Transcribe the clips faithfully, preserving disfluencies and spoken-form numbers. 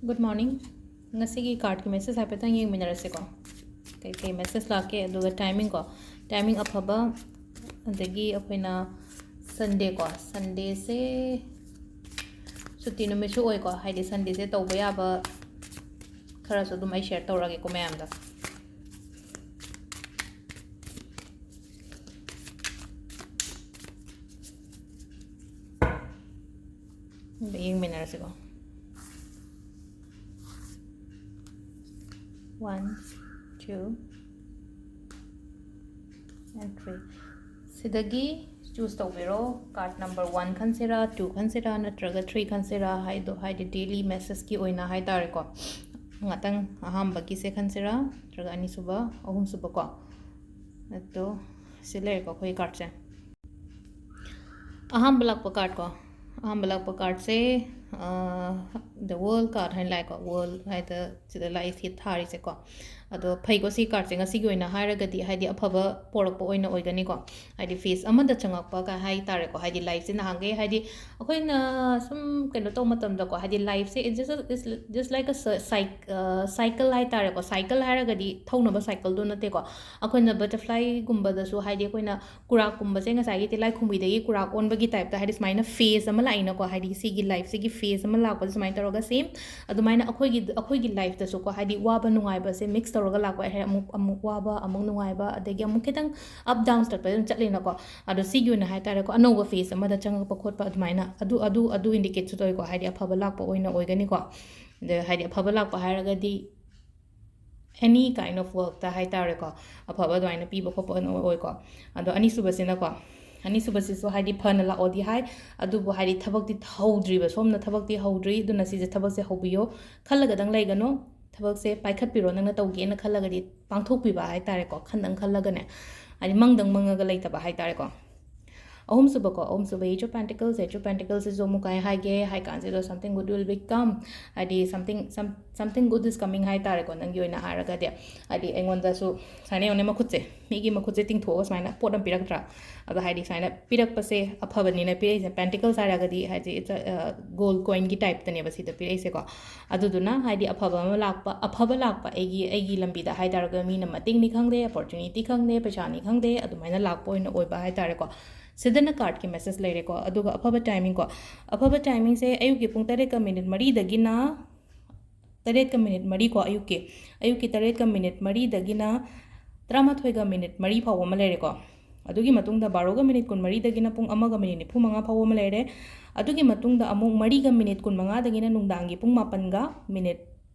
Good morning. ꯉꯁꯤꯒꯤ cardꯀꯤ message ꯍꯥꯏꯐꯦꯠꯇꯪ ꯌꯦꯡꯃꯤꯟꯅꯔꯁꯤꯀꯣ꯫ ꯀꯩꯀꯩ message ꯂꯥꯛꯀꯦ, ꯑꯗꯨꯒ timing ꯀꯣ, timing ꯑꯐꯕ, ꯑꯗꯒꯤ ꯑꯩꯈꯣꯏꯅ Sunday ꯀꯣ, Sundayꯁꯦ ꯁꯨꯇꯤ ꯅꯨꯃꯤꯠꯁꯨ ꯑꯣꯏꯀꯣ, ꯍꯥꯏꯗꯤ Sundayꯁꯦ ꯇꯧꯕ ꯌꯥꯕ ꯈꯔꯁꯨ ꯑꯗꯨꯝ ꯑꯩ share ꯇꯧꯔꯒꯦꯀꯣ ꯃꯌꯥꯝꯗ꯫ ꯑꯗ ꯌꯦꯡꯃꯤꯟꯅꯔꯁꯤꯀꯣ꯫ One, two, and three. ꯁꯤꯗꯒꯤ choose ꯇꯧꯕꯤꯔꯣ, card number one ꯈꯟꯁꯤꯔꯥ, two ꯈꯟꯁꯤꯔꯥ, ꯅꯠꯇ꯭ꯔꯒ three ꯈꯟꯁꯤꯔꯥ ꯍꯥꯏꯗꯣ, ꯍꯥꯏꯗꯤ daily messageꯀꯤ ꯑꯣꯏꯅ ꯍꯥꯏꯇꯥꯔꯦꯀꯣ꯫ ꯉꯥꯛꯇꯪ ꯑꯍꯥꯟꯕꯒꯤꯁꯦ ꯈꯟꯁꯤꯔꯥ, ꯅꯠꯇ꯭ꯔꯒ ꯑꯅꯤꯁꯨꯕ, ꯑꯍꯨꯝꯁꯨꯕꯀꯣ꯫ ꯑꯗꯣ ꯁꯤ ꯂꯩꯔꯦꯀꯣ ꯑꯩꯈꯣꯏꯒꯤ cardꯁꯦ꯫ ꯑꯍꯥꯟꯕ ꯂꯥꯛꯄ card ꯀꯣ, ꯑꯍꯥꯟꯕ ꯂꯥꯛꯄ cardꯁꯦ, ꯑ, The World card ꯍꯥꯏꯅ ꯂꯥꯛꯑꯦꯀꯣ, world ꯍꯥꯏꯗ ꯁꯤꯗ ꯂꯥꯛꯏ, ꯁꯤ ꯊꯥꯔꯤꯁꯦꯀꯣ꯫ ꯑꯗꯣ ꯐꯩꯀꯣ, ꯁꯤ cardꯁꯦ ꯉꯁꯤꯒꯤ ꯑꯣꯏꯅ ꯍꯥꯏꯔꯒꯗꯤ, ꯍꯥꯏꯗꯤ ꯑꯐꯕ ꯄꯣꯔꯛꯄ ꯑꯣꯏꯅ ꯑꯣꯏꯒꯅꯤꯀꯣ꯫ ꯍꯥꯏꯗꯤ phase ꯑꯃꯗ ꯆꯪꯉꯛꯄ ꯀ-, ꯍꯥꯏ ꯇꯥꯔꯦꯀꯣ, ꯍꯥꯏꯗꯤ lifeꯁꯦ ꯅꯍꯥꯟꯈꯩ, ꯍꯥꯏꯗꯤ ꯑꯩꯈꯣꯏꯅ ꯁꯨꯝ ꯀꯩꯅꯣ ꯇꯧꯕ ꯃꯇꯝꯗꯀꯣ, ꯍꯥꯏꯗꯤ lifeꯁꯦ it's just, it's just like a cy-, cyc-, ꯑ, cycle ꯍꯥꯏ ꯇꯥꯔꯦꯀꯣ꯫ Cycle ꯍꯥꯏꯔꯒꯗꯤ ꯊꯧꯅꯕ cycleꯗꯣ ꯅꯠꯇꯦꯀꯣ꯫ ꯑꯩꯈꯣꯏꯅ butterflyꯒꯨꯝꯕꯗꯁꯨ, ꯍꯥꯏꯗꯤ ꯑꯩꯈꯣꯏꯅ ꯀꯨꯔꯥꯛꯀꯨꯝꯕꯁꯦ ꯉꯁꯥꯏꯒꯤ ꯇꯤꯜꯂꯥꯏꯈꯨꯝꯕꯤꯗꯒꯤ ꯀꯨꯔꯥꯛ ꯑꯣꯟꯕꯒꯤ typeꯇ, ꯍꯥꯏꯗꯤ ꯁꯨꯃꯥꯏꯅ phase ꯑꯃ ꯂꯥꯛꯏꯅꯀꯣ, ꯍꯥꯏꯗꯤ ꯁꯤꯒꯤ lifeꯁꯤꯒꯤ phase ꯑꯃ ꯂꯥꯛꯄꯁꯦ ꯁꯨꯃꯥꯏꯅ ꯇꯧꯔꯒ same ꯑꯗꯨꯃꯥꯏꯅ ꯑꯩꯈꯣꯏꯒꯤ, ꯑꯩꯈꯣꯏꯒꯤ lifeꯇꯁꯨꯀꯣ, ꯍꯥꯏꯗꯤ ꯋꯥꯕ ꯅꯨꯡꯉꯥꯏꯕꯁꯦ mix ꯇꯧꯔꯒ ꯂꯥꯛꯄ ꯍꯥꯏ, ꯑꯃꯨꯛ, ꯑꯃꯨꯛ ꯋꯥꯕ, ꯑꯃꯨꯛ ꯅꯨꯡꯉꯥꯏꯕ, ꯑꯗꯒꯤ ꯑꯃꯨꯛ ꯈꯤꯇꯪ up downs ꯇꯠꯄ ꯑꯗꯨꯝ ꯆꯠꯂꯤꯅꯀꯣ꯫ ꯑꯗꯣ ꯁꯤꯒꯤ ꯑꯣꯏꯅ ꯍꯥꯏ ꯇꯥꯔꯦꯀꯣ, ꯑꯅꯧꯕ phase ꯑꯃꯗ ꯆꯪꯉꯛꯄ ꯈꯣꯠꯄ ꯑꯗꯨꯃꯥꯏꯅ ꯑꯗꯨ, ꯑꯗꯨ, ꯑꯗꯨ indicateꯁꯨ ꯇꯧꯋꯤꯀꯣ, ꯍꯥꯏꯗꯤ ꯑꯐꯕ ꯂꯥꯛꯄ ꯑꯣꯏꯅ ꯑꯣꯏꯒꯅꯤꯀꯣ꯫ ꯑꯗ ꯍꯥꯏꯗꯤ ꯑꯐꯕ ꯂꯥꯛꯄ ꯍꯥꯏꯔꯒꯗꯤ any kind of workꯇ ꯍꯥꯏ ꯇꯥꯔꯦꯀꯣ, ꯑꯐꯕ ꯑꯗꯨꯃꯥꯏꯅ ꯄꯤꯕ ꯈꯣꯠꯄ ꯑꯣꯏꯅ ꯑꯣꯏꯀꯣ꯫ ꯑꯗꯣ ꯑꯅꯤꯁꯨꯕꯁꯤꯅꯀꯣ, ꯑꯅꯤꯁꯨꯕꯁꯤꯁꯨ ꯍꯥꯏꯗꯤ ꯐꯅ ꯂꯥꯛꯑꯣꯗꯤ ꯍꯥꯏ, ꯑꯗꯨꯕꯨ ꯍꯥꯏꯗꯤ ꯊꯕꯛꯇꯤ ꯍꯧꯗ꯭ꯔꯤꯕ, ꯁꯣꯝꯅ ꯊꯕꯛꯇꯤ ꯍꯧꯗ꯭ꯔꯤ, ꯑꯗꯨꯅ ꯁꯤꯁꯦ ꯊꯕꯛꯁꯦ ꯍꯧꯕꯤꯌꯣ, ꯈꯜꯂꯒꯗꯪ ꯂꯩꯒꯅꯣ, ꯊꯕꯛꯁꯦ ꯄꯥꯏꯈꯠꯄꯤꯔꯣ, ꯅꯪꯅ ꯇꯧꯒꯦꯅ ꯈꯜꯂꯒꯗꯤ ꯄꯥꯡꯊꯣꯛꯄꯤꯕ ꯍꯥꯏ ꯇꯥꯔꯦꯀꯣ, ꯈꯟꯗꯪ ꯈꯜꯂꯒꯅꯦ, ꯍꯥꯏꯗꯤ ꯃꯪꯗꯪ ꯃꯪꯉꯒ ꯂꯩꯇꯕ ꯍꯥꯏ ꯇꯥꯔꯦꯀꯣ꯫ ꯑꯍꯨꯝꯁꯨꯕꯀꯣ, ꯑꯍꯨꯝꯁꯨꯕ Ace of Pentacles꯫ Ace of Pentaclesꯁꯤꯁꯨ ꯑꯃꯨꯛ ꯀꯩ ꯍꯥꯏꯒꯦ ꯍꯥꯏ ꯀꯥꯟꯁꯤꯗ, something good will become, ꯍꯥꯏꯗꯤ something, some, something good is coming ꯍꯥꯏ ꯇꯥꯔꯦꯀꯣ, ꯅꯪꯒꯤ ꯑꯣꯏꯅ ꯍꯥꯏꯔꯒꯗꯤ꯫ ꯍꯥꯏꯗꯤ ꯑꯩꯉꯣꯟꯗꯁꯨ ꯁꯨꯃꯥꯏꯅ ꯌꯦꯡꯉꯨꯅꯦ, ꯃꯈꯨꯠꯁꯦ, ꯃꯤꯒꯤ ꯃꯈꯨꯠꯁꯦ ꯇꯤꯡꯊꯣꯛꯑꯒ ꯁꯨꯃꯥꯏꯅ ꯄꯣꯠ ꯑꯃ ꯄꯤꯔꯛꯇ꯭ꯔꯥ? ꯑꯗꯣ ꯍꯥꯏꯗꯤ ꯁꯨꯃꯥꯏꯅ ꯄꯤꯔꯛꯄꯁꯦ ꯑꯐꯕꯅꯤꯅ ꯄꯤꯔꯛꯏꯁꯦ꯫ Pentacles ꯍꯥꯏꯔꯒꯗꯤ ꯍꯥꯏꯗꯤ it's a, uh, gold coinꯒꯤ typeꯇꯅꯦꯕ ꯁꯤꯗ ꯄꯤꯔꯛꯏꯁꯦꯀꯣ꯫ ꯑꯗꯨꯗꯨꯅ ꯍꯥꯏꯗꯤ ꯑꯐꯕ ꯑꯃ ꯂꯥꯛꯄ, ꯑꯐꯕ ꯂꯥꯛꯄ ꯑꯩꯒꯤ, ꯑꯩꯒꯤ ꯂꯝꯕꯤꯗ ꯍꯥꯏ ꯇꯥꯔꯒꯗꯤ, ꯃꯤꯅ ꯃꯇꯦꯡꯅꯤ ꯈꯪꯗꯦ, opportunity ꯈꯪꯗꯦ, ꯄꯩꯁꯥꯅꯤ ꯈꯪꯗꯦ, ꯑꯗꯨꯃꯥꯏꯅ ꯂꯥꯛꯄ ꯑꯣꯏꯅ ꯑꯣꯏꯕ ꯍꯥꯏ ꯇꯥꯔꯦꯀꯣ꯫ ꯁꯤꯗꯅ cardꯀꯤ message ꯂꯩꯔꯦꯀꯣ꯫ ꯑꯗꯨꯒ ꯑꯐꯕ timingꯀꯣ, ꯑꯐꯕ timingꯁꯦ ꯑꯌꯨꯛꯀꯤ ꯄꯨꯡ ꯇꯔꯦꯠꯀ ꯃꯤꯅꯤꯠ ꯃꯔꯤꯗꯒꯤꯅ, ꯇꯔꯦꯠꯀ ꯃꯤꯅꯤꯠ ꯃꯔꯤꯀꯣ, ꯑꯌꯨꯛꯀꯤ, ꯑꯌꯨꯛꯀꯤ ꯇꯔꯦꯠꯀ ꯃꯤꯅꯤꯠ ꯃꯔꯤꯗꯒꯤꯅ ꯇꯔꯥꯃꯥꯊꯣꯏꯒ ꯃꯤꯅꯤꯠ ꯃꯔꯤ ꯐꯥꯎꯕ ꯑꯃ ꯂꯩꯔꯦꯀꯣ꯫ ꯑꯗꯨꯒꯤ ꯃꯇꯨꯡꯗ ꯕꯥꯔꯣꯒ ꯃꯤꯅꯤꯠ ꯀꯨꯟꯃꯔꯤꯗꯒꯤꯅ ꯄꯨꯡ ꯑꯃꯒ ꯃꯤꯅꯤꯠ ꯅꯤꯐꯨ ꯃꯉꯥ ꯐꯥꯎꯕ ꯑꯃ ꯂꯩꯔꯦ꯫ ꯑꯗꯨꯒꯤ ꯃꯇꯨꯡꯗ ꯑꯃꯨꯛ ꯃꯔꯤꯒ ꯃꯤꯅꯤꯠ ꯀꯨꯟꯃꯉꯥꯗꯒꯤꯅ ꯅꯨꯡꯗꯥꯡꯒꯤ ꯄꯨꯡ ꯃꯥꯄꯟꯒ ꯃꯤꯅꯤꯠ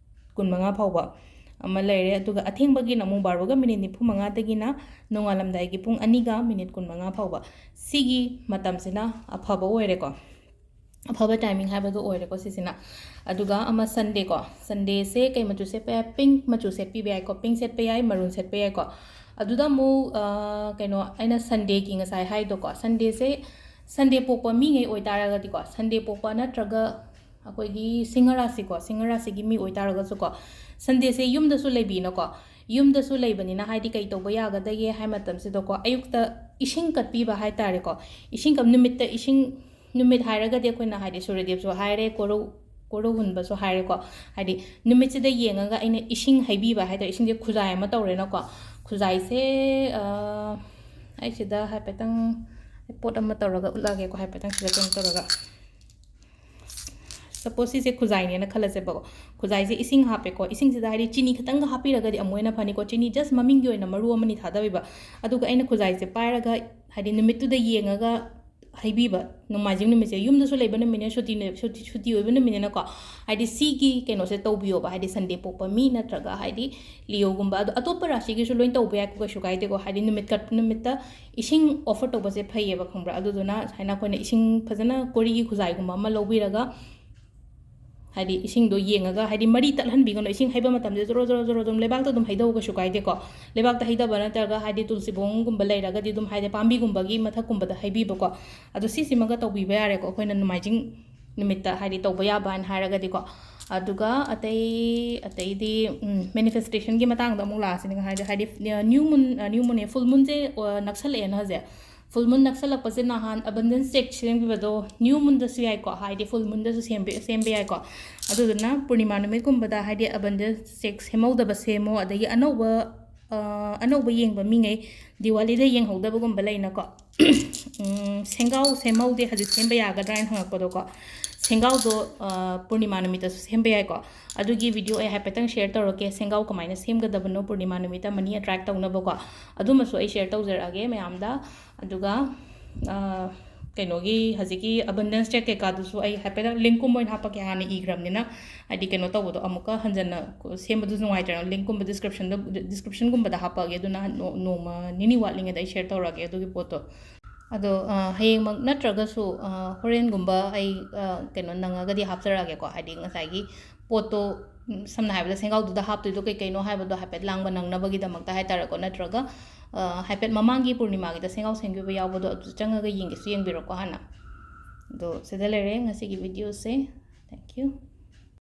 ꯀꯨꯟꯃꯉꯥ ꯐꯥꯎꯕ ꯑꯃ ꯂꯩꯔꯦ꯫ ꯑꯗꯨꯒ ꯑꯊꯦꯡꯕꯒꯤꯅ ꯑꯃꯨꯛ ꯕꯥꯔꯣꯒ ꯃꯤꯅꯤꯠ ꯅꯤꯐꯨ ꯃꯉꯥꯗꯒꯤꯅ ꯅꯣꯡꯉꯥꯜꯂꯝꯗꯥꯏꯒꯤ ꯄꯨꯡ ꯑꯅꯤꯒ ꯃꯤꯅꯤꯠ ꯀꯨꯟꯃꯉꯥ ꯐꯥꯎꯕ꯫ ꯁꯤꯒꯤ ꯃꯇꯝꯁꯤꯅ ꯑꯐꯕ ꯑꯣꯏꯔꯦꯀꯣ, ꯑꯐꯕ timing ꯍꯥꯏꯕꯗꯣ ꯑꯣꯏꯔꯦꯀꯣ ꯁꯤꯁꯤꯅ꯫ ꯑꯗꯨꯒ ꯑꯃ Sundayꯀꯣ, Sundayꯁꯦ ꯀꯩ ꯃꯆꯨ ꯁꯦꯠꯄ ꯌꯥꯏ? Pink ꯃꯆꯨ ꯁꯦꯠꯄꯤꯕ ꯌꯥꯏꯀꯣ, pink ꯁꯦꯠꯄ ꯌꯥꯏ, maroon ꯁꯦꯠꯄ ꯌꯥꯏꯀꯣ꯫ ꯑꯗꯨꯗ ꯑꯃꯨꯛ, ꯑ, ꯀꯩꯅꯣ, ꯑꯩꯅ Sundayꯒꯤ ꯉꯁꯥꯏ ꯍꯥꯏꯗꯣꯀꯣ, Sundayꯁꯦ, Sunday ꯄꯣꯛꯄ ꯃꯤꯉꯩ ꯑꯣꯏꯇꯥꯔꯒꯗꯤꯀꯣ, Sunday ꯄꯣꯛꯄ ꯅꯠꯇ꯭ꯔꯒ ꯑꯩꯈꯣꯏꯒꯤ ꯁꯤꯡꯍ ꯔꯥꯁꯤꯀꯣ, ꯁꯤꯡꯍ ꯔꯥꯁꯤꯒꯤ ꯃꯤ ꯑꯣꯏꯇꯥꯔꯒꯁꯨꯀꯣ, Sundayꯁꯦ ꯌꯨꯝꯗꯁꯨ ꯂꯩꯕꯤꯅꯀꯣ, ꯌꯨꯝꯗꯁꯨ ꯂꯩꯕꯅꯤꯅ ꯍꯥꯏꯗꯤ ꯀꯩ ꯇꯧꯕ ꯌꯥꯒꯗꯒꯦ ꯍꯥꯏ ꯃꯇꯝꯁꯤꯗꯀꯣ, ꯑꯌꯨꯛꯇ ꯏꯁꯤꯡ ꯀꯠꯄꯤꯕ ꯍꯥꯏ ꯇꯥꯔꯦꯀꯣ꯫ ꯏꯁꯤꯡ ꯀꯞ-, ꯅꯨꯃꯤꯠꯇ ꯏꯁꯤꯡ, ꯅꯨꯃꯤꯠ ꯍꯥꯏꯔꯒꯗꯤ ꯑꯩꯈꯣꯏꯅ ꯍꯥꯏꯗꯤ ꯁꯨꯔ꯭ꯌꯗꯦꯕꯁꯨ ꯍꯥꯏꯔꯦ, ꯀꯣꯔꯧ, ꯀꯣꯔꯧ ꯍꯨꯟꯕꯁꯨ ꯍꯥꯏꯔꯦꯀꯣ꯫ ꯍꯥꯏꯗꯤ ꯅꯨꯃꯤꯠꯁꯤꯗ ꯌꯦꯡꯉꯒ ꯑꯩꯅ ꯏꯁꯤꯡ ꯍꯩꯕꯤꯕ ꯍꯥꯏ ꯇꯥꯔꯦ, ꯏꯁꯤꯡꯁꯦ ꯈꯨꯖꯥꯏ ꯑꯃ ꯇꯧꯔꯦꯅꯀꯣ꯫ ꯈꯨꯖꯥꯏꯁꯦ, ꯑ, ꯑꯩ ꯁꯤꯗ ꯍꯥꯏꯐꯦꯠꯇꯪ ꯄꯣꯠ ꯑꯃ ꯇꯧꯔꯒ ꯎꯠꯂꯛꯑꯒꯦꯀꯣ, ꯍꯥꯏꯐꯦꯠꯇꯪ ꯁꯤꯗ ꯀꯩꯅꯣ ꯇꯧꯔꯒ꯫ Suppose ꯁꯤꯁꯦ ꯈꯨꯖꯥꯏꯅꯦꯅ ꯈꯜꯂꯁꯦꯕꯀꯣ꯫ ꯈꯨꯖꯥꯏꯁꯦ ꯏꯁꯤꯡ ꯍꯥꯞꯄꯦꯀꯣ꯫ ꯏꯁꯤꯡꯁꯤꯗ ꯍꯥꯏꯗꯤ ꯆꯤꯅꯤ ꯈꯤꯇꯪꯒ ꯍꯥꯞꯄꯤꯔꯒꯗꯤ ꯑꯃꯨꯛ ꯍꯦꯟꯅ ꯐꯅꯤꯀꯣ꯫ ꯆꯤꯅꯤ just ꯃꯃꯤꯡꯒꯤ ꯑꯣꯏꯅ ꯃꯔꯨ ꯑꯃꯅꯤ ꯊꯥꯗꯕꯤꯕ꯫ ꯑꯗꯨꯒ ꯑꯩꯅ ꯈꯨꯖꯥꯏꯁꯦ ꯄꯥꯏꯔꯒ ꯍꯥꯏꯗꯤ ꯅꯨꯃꯤꯠꯇꯨꯗ ꯌꯦꯡꯉꯒ ꯍꯩꯕꯤꯕ꯫ ꯅꯣꯡꯃꯥꯏꯖꯤꯡ ꯅꯨꯃꯤꯠꯁꯦ ꯌꯨꯝꯗꯁꯨ ꯂꯩꯕ ꯅꯨꯃꯤꯠꯅꯦ, ꯁꯨꯇꯤ ꯅꯨ-, ꯁꯨꯇꯤ, ꯁꯨꯇꯤ ꯑꯣꯏꯕ ꯅꯨꯃꯤꯠꯅꯤꯅꯀꯣ꯫ ꯍꯥꯏꯗꯤ ꯁꯤꯒꯤ ꯀꯩꯅꯣꯁꯦ ꯇꯧꯕꯤꯌꯣꯕ, ꯍꯥꯏꯗꯤ Sunday ꯄꯣꯛꯄ ꯃꯤ ꯅꯠꯇ꯭ꯔꯒ ꯍꯥꯏꯗꯤ Leoꯒꯨꯝꯕ꯫ ꯑꯗꯣ ꯑꯇꯣꯞꯄ ꯔꯥꯁꯤꯒꯤꯁꯨ ꯂꯣꯏ ꯇꯧꯕ ꯌꯥꯏꯀꯣ, ꯀꯩꯁꯨ ꯀꯥꯏꯗꯦꯀꯣ꯫ ꯍꯥꯏꯗꯤ ꯅꯨꯃꯤꯠ ꯀꯠ-, ꯅꯨꯃꯤꯠꯇ ꯏꯁꯤꯡ offer ꯇꯧꯕꯁꯦ ꯐꯩꯌꯦꯕ, ꯈꯪꯕ꯭ꯔꯥ? ꯑꯗꯨꯗꯨꯅ ꯁꯨꯃꯥꯏꯅ ꯑꯩꯈꯣꯏꯅ ꯏꯁꯤꯡ ꯐꯖꯅ ꯀꯣꯔꯤꯒꯤ ꯈꯨꯖꯥꯏꯒꯨꯝꯕ ꯑꯃ ꯂꯧꯕꯤꯔꯒ ꯍꯥꯏꯗꯤ ꯏꯁꯤꯡꯗꯣ ꯌꯦꯡꯉꯒ, ꯍꯥꯏꯗꯤ ꯃꯔꯤ ꯇꯠꯍꯟꯕꯤꯒꯅꯨ, ꯏꯁꯤꯡ ꯍꯩꯕ ꯃꯇꯝꯗ ꯖꯣꯔꯣ ꯖꯣꯔꯣ ꯖꯣꯔꯣ ꯑꯗꯨꯝ ꯂꯩꯕꯥꯛꯇ ꯑꯗꯨꯝ ꯍꯩꯗꯧ, ꯀꯩꯁꯨ ꯀꯥꯏꯗꯦꯀꯣ꯫ ꯂꯩꯕꯥꯛꯇ ꯍꯩꯗꯕ ꯅꯠꯇ꯭ꯔꯒ ꯍꯥꯏꯗꯤ ꯇꯨꯜꯁꯤꯕꯣꯡꯒꯨꯝꯕ ꯂꯩꯔꯒꯗꯤ ꯑꯗꯨꯝ ꯍꯥꯏꯗꯤ ꯄꯥꯝꯕꯤꯒꯨꯝꯕꯒꯤ ꯃꯊꯛꯀꯨꯝꯕꯗ ꯍꯩꯕꯤꯕꯀꯣ꯫ ꯑꯗꯣ ꯁꯤꯁꯤꯃꯒ ꯇꯧꯕꯤꯕ ꯌꯥꯔꯦꯀꯣ, ꯑꯩꯈꯣꯏꯅ ꯅꯣꯡꯃꯥꯏꯖꯤꯡ ꯅꯨꯃꯤꯠꯇ ꯍꯥꯏꯗꯤ ꯇꯧꯕ ꯌꯥꯕ ꯍꯥꯏꯅ ꯍꯥꯏꯔꯒꯗꯤꯀꯣ꯫ ꯑꯗꯨꯒ ꯑꯇꯩ, ꯑꯇꯩꯗꯤ, ꯎꯝ, ꯃꯦꯅꯤꯐꯦꯁꯇꯦꯁꯟꯒꯤ ꯃꯇꯥꯡꯗ ꯑꯃꯨꯛ ꯂꯥꯛꯑꯁꯤꯅꯦ꯫ ꯍꯥꯏꯗꯤ, ꯍꯥꯏꯗꯤ, new moon, new moon ꯅꯦ, full moon ꯁꯦ, ꯑ, ꯅꯛꯁꯜꯂꯛꯑꯦꯅ ꯍꯧꯖꯤꯛ꯫ Full moon ꯅꯛꯁꯜꯂꯛꯄꯁꯦ ꯅꯍꯥꯟ abundance check ꯁꯦꯝꯈꯤꯕꯗꯣ new moon ꯗꯁꯨ ꯌꯥꯏꯀꯣ, ꯍꯥꯏꯗꯤ full moon ꯗꯁꯨ ꯁꯦꯝꯕ, ꯁꯦꯝꯕ ꯌꯥꯏꯀꯣ꯫ ꯑꯗꯨꯗꯨꯅ ꯄꯨꯔꯅꯤꯃꯥ ꯅꯨꯃꯤꯠꯀꯨꯝꯕꯗ ꯍꯥꯏꯗꯤ abundance check ꯁꯦꯝꯍꯧꯗꯕ ꯁꯦꯝꯃꯣ, ꯑꯗꯒꯤ ꯑꯅꯧꯕ, ꯑ, ꯑꯅꯧꯕ ꯌꯦꯡꯕ ꯃꯤꯉꯩ ꯗꯤꯋꯥꯂꯤꯗ ꯌꯦꯡꯍꯧꯗꯕꯒꯨꯝꯕ ꯂꯩꯅꯀꯣ꯫ ꯎꯝ, ꯁꯦꯡꯒꯥꯎ ꯁꯦꯝꯍꯧꯗꯦ, ꯍꯧꯖꯤꯛ ꯁꯦꯝꯕ ꯌꯥꯒꯗ꯭ꯔꯥ ꯍꯥꯏꯅ ꯍꯪꯉꯛꯄꯗꯣꯀꯣ꯫ ꯁꯦꯡꯒꯥꯎꯗꯣ, ꯑ, ꯄꯨꯔꯅꯤꯃꯥ ꯅꯨꯃꯤꯠꯇꯁꯨ ꯁꯦꯝꯕ ꯌꯥꯏꯀꯣ꯫ ꯑꯗꯨꯒꯤ video ꯑꯩ ꯍꯥꯏꯐꯦꯠꯇꯪ share ꯇꯧꯔꯛꯀꯦ, ꯁꯦꯡꯒꯥꯎ ꯀꯃꯥꯏꯅ ꯁꯦꯝꯒꯗꯕꯅꯣ ꯄꯨꯔꯅꯤꯃꯥ ꯅꯨꯃꯤꯠꯇ money attract ꯇꯧꯅꯕꯀꯣ꯫ ꯑꯗꯨꯃꯁꯨ ꯑꯩ share ꯇꯧꯖꯔꯛꯑꯒꯦ ꯃꯌꯥꯝꯗ꯫ ꯑꯗꯨꯒ, ꯑ, ꯀꯩꯅꯣꯒꯤ ꯍꯧꯖꯤꯛꯀꯤ abundance check ꯀꯩꯀꯥꯗꯨꯁꯨ ꯑꯩ ꯍꯥꯏꯐꯦꯠꯇꯪ link ꯀꯨꯝꯕ ꯑꯣꯏꯅ ꯍꯥꯞꯄꯛꯀꯦ, ꯍꯥꯟꯅ ꯏꯈ꯭ꯔꯕꯅꯤꯅ꯫ ꯍꯥꯏꯗꯤ ꯀꯩꯅꯣ ꯇꯧꯕꯗꯣ ꯑꯃꯨꯛꯀ ꯍꯟꯖꯟꯅ ꯁꯦꯝꯕꯗꯨꯁꯨ ꯅꯨꯡꯉꯥꯏꯇ꯭ꯔꯦꯅ, link ꯀꯨꯝꯕ description ꯗ, description ꯒꯨꯝꯕꯗ ꯍꯥꯞꯄꯛꯑꯒꯦ꯫ ꯑꯗꯨꯅ ꯅꯣ-, ꯅꯣꯡꯃ ꯅꯤꯅꯤ ꯋꯥꯠꯂꯤꯉꯩꯗ ꯑꯩ share ꯇꯧꯔꯛꯑꯒꯦ ꯑꯗꯨꯒꯤ ꯄꯣꯠꯇꯣ꯫ ꯑꯗꯣ, ꯑ, ꯍꯌꯦꯡꯃꯛ ꯅꯠꯇ꯭ꯔꯒꯁꯨ, ꯑ, ꯍꯣꯔꯦꯟꯒꯨꯝꯕ ꯑꯩ, ꯑ, ꯀꯩꯅꯣ ꯅꯪꯉꯒꯗꯤ ꯍꯥꯞꯆꯔꯛꯑꯒꯦꯀꯣ꯫ ꯍꯥꯏꯗꯤ ꯉꯁꯥꯏꯒꯤ ꯄꯣꯠꯇꯣ, ꯎꯝ, ꯁꯝꯅ ꯍꯥꯏꯔꯕꯗ ꯁꯦꯡꯒꯥꯎꯗꯨꯗ ꯍꯥꯞꯇꯣꯏꯗꯣ ꯀꯩ ꯀꯩꯅꯣ ꯍꯥꯏꯕꯗꯣ ꯍꯥꯏꯐꯦꯠ ꯂꯥꯡꯕ ꯅꯪꯅꯕꯒꯤꯗꯃꯛꯇ ꯍꯥꯏꯇꯥꯔꯦꯀꯣ꯫ ꯅꯠꯇ꯭ꯔꯒ, ꯑ, ꯍꯥꯏꯐꯦꯠ ꯃꯃꯥꯡꯒꯤ ꯄꯨꯔꯅꯤꯃꯥꯒꯤꯗ ꯁꯦꯡꯒꯥꯎ ꯁꯦꯝꯈꯤꯕ ꯌꯥꯎꯕꯗꯣ ꯑꯗꯨ ꯆꯪꯉꯒ ꯌꯦꯡꯒꯦꯁꯨ ꯌꯦꯡꯕꯤꯔꯣꯀꯣ ꯍꯥꯟꯅ꯫ ꯑꯗꯣ ꯁꯤꯗ ꯂꯩꯔꯦ ꯉꯁꯤꯒꯤ video ꯁꯦ꯫ Thank you꯫